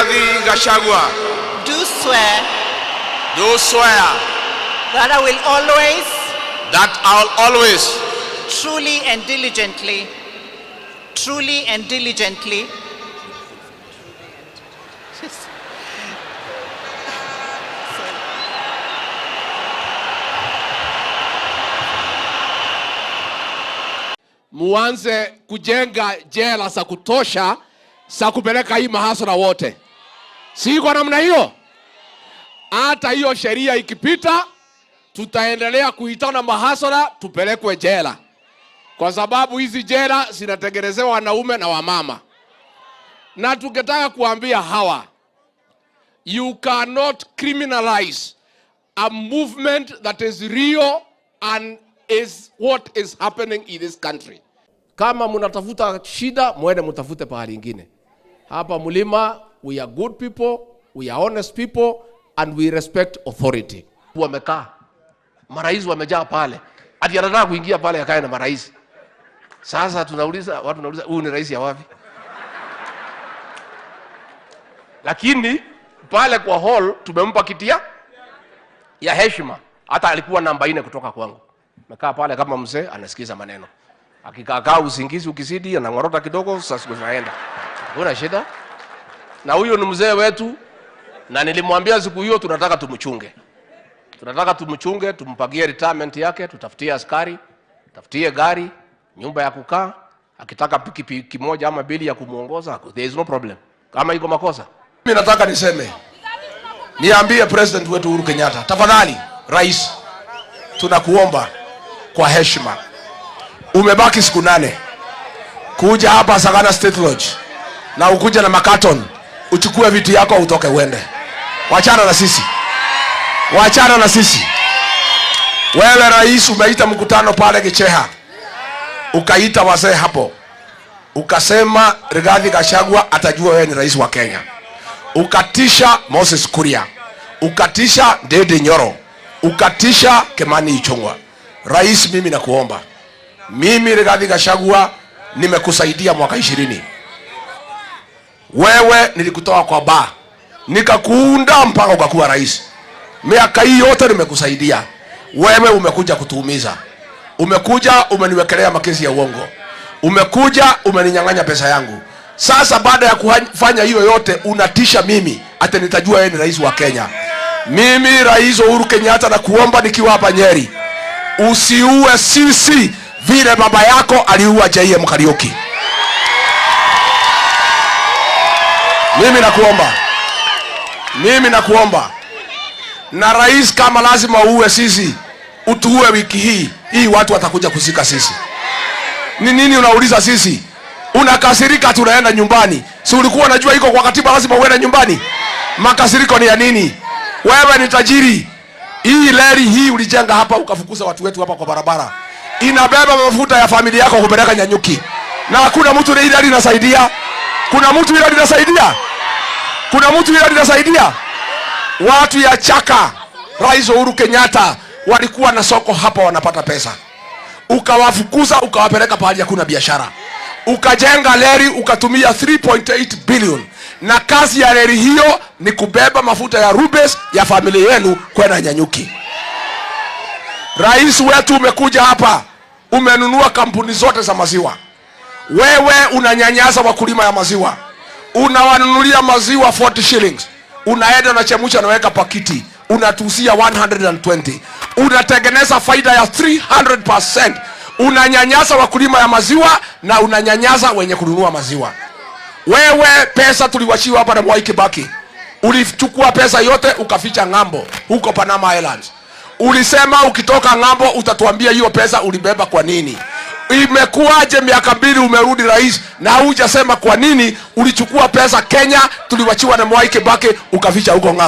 Rigathi Gachagua, do swear do swear that I will always, that I'll always, truly and diligently, truly and diligently, Muanze kujenga jela za kutosha za kupeleka hii mahasla wote, si kwa namna hiyo? Hata hiyo sheria ikipita, tutaendelea kuitana mahasla tupelekwe jela, kwa sababu hizi jela zinatengenezewa wanaume na wamama. Na tungetaka kuambia hawa, you cannot criminalize a movement that is real and is what is happening in this country. Kama mnatafuta shida, mwende mtafute pahali ingine. Hapa mlima, we are good people, we are honest people and we respect authority. Wamekaa marais wamejaa pale, ati anataka kuingia pale akae na marais. Sasa tunauliza watu, tunauliza huyu ni rais ya wapi? Lakini pale kwa hall tumempa kitia ya heshima, hata alikuwa namba 4 kutoka kwangu. Amekaa pale kama mzee anasikiza maneno, akikaakaa usingizi ukizidi anang'orota kidogo, sasa siku zinaenda, hakuna shida. Na huyo ni mzee wetu, na nilimwambia siku hiyo tunataka tumchunge, tunataka tumchunge, tumpagie retirement yake, tutafutie askari, tafutie gari, nyumba ya kukaa, akitaka pikipiki moja ama mbili ya kumuongoza, there is no problem. Kama iko makosa, Mimi nataka niseme, niambie president wetu Uhuru Kenyatta, tafadhali rais, tunakuomba kwa heshima, umebaki siku 8 kuja hapa Sagana State Lodge na ukuja na makaton, uchukue vitu yako utoke uende. Wachana na sisi, wachana na sisi. Wewe rais, umeita mkutano pale Gicheha, ukaita wazee hapo, ukasema Rigathi Gachagua atajua wewe ni rais wa Kenya. Ukatisha Moses Kuria, ukatisha Ndindi Nyoro, ukatisha Kimani Ichung'wa. Rais, mimi nakuomba, mimi Rigathi Gachagua nimekusaidia mwaka 20. Wewe nilikutoa kwa bar, nikakuunda mpaka ukakuwa rais. Miaka hii yote nimekusaidia. Wewe umekuja kutuumiza. Umekuja umeniwekelea makesi ya uongo. Umekuja umeninyang'anya pesa yangu. Sasa baada ya kufanya hiyo yote unatisha mimi ati nitajua wewe ni rais wa Kenya. Mimi Rais Uhuru Kenyatta nakuomba nikiwa hapa Nyeri, usiue sisi vile baba yako aliua JM Kariuki. Mimi nakuomba, mimi nakuomba. Na rais, kama lazima uue sisi, utuue wiki hii hii, watu watakuja kuzika sisi. Ni nini unauliza sisi? Unakasirika tunaenda nyumbani. Si ulikuwa unajua iko kwa katiba lazima uende nyumbani? Makasiriko ni ya nini? Wewe ni tajiri. Hii leri hii ulijenga hapa ukafukuza watu wetu hapa kwa barabara. Inabeba mafuta ya familia yako kupeleka Nyanyuki. Na hakuna mtu ile leri inasaidia. Kuna mtu ile inasaidia? Kuna mtu ile inasaidia? Watu ya Chaka, Rais Uhuru Kenyatta walikuwa na soko hapa wanapata pesa. Ukawafukuza ukawapeleka pahali hakuna biashara. Ukajenga leri ukatumia 3.8 billion. Na kazi ya leri hiyo ni kubeba mafuta ya Rubis ya familia yenu kwenda Nyanyuki. Rais wetu umekuja hapa, umenunua kampuni zote za maziwa. Wewe unanyanyasa wakulima ya maziwa. Unawanunulia maziwa 40 shillings. Unaenda unachemsha unaweka pakiti, unatusia 120. Unatengeneza faida ya 300%. Unanyanyasa wakulima ya maziwa na unanyanyasa wenye kununua maziwa. Wewe pesa tuliwachiwa hapa na Mwai Kibaki, ulichukua pesa yote ukaficha ng'ambo huko Panama Islands. Ulisema ukitoka ng'ambo utatuambia hiyo pesa ulibeba kwa nini. Imekuwaje miaka 2 umerudi rais na hujasema kwa nini ulichukua pesa Kenya tuliwachiwa na Mwai Kibaki ukaficha huko ng'ambo?